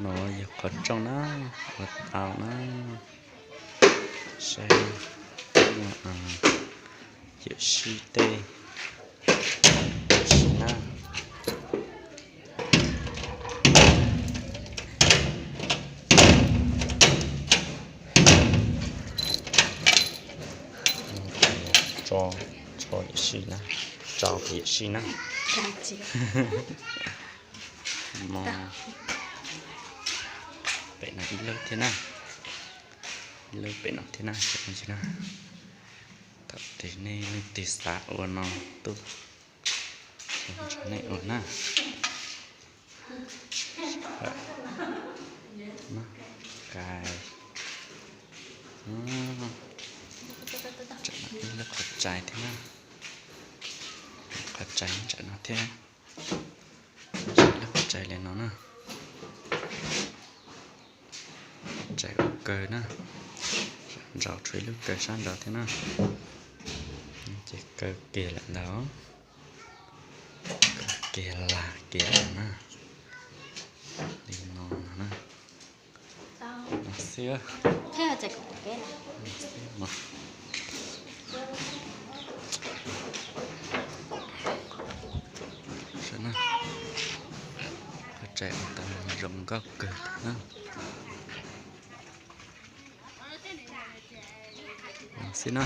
No yog qhov rooj na, ua tau na. Saib, yawm sij tej si na. Tso, tso yawm sij na, tso yawm sij na. Mo, pem no ib lub thiab na, ib lub pem no thiab na, na. Thaum twg nej leej twg xav ua no tuaj, nrog nej ua na. Cais, ib lub qhov tsais thiab na, qhov tsais tsam no thiab, ib lub qhov tsais li no na. Tsais ua kaw na, nraud tshuav ib lub kaw sab nraud thiab na. Ces kaw kiag lawm ntag, kaw kiag lag kiag lawm na. Li no no na. No xwb. Qhov tsais ua tau zoo nkauj kawg na. No xwb na.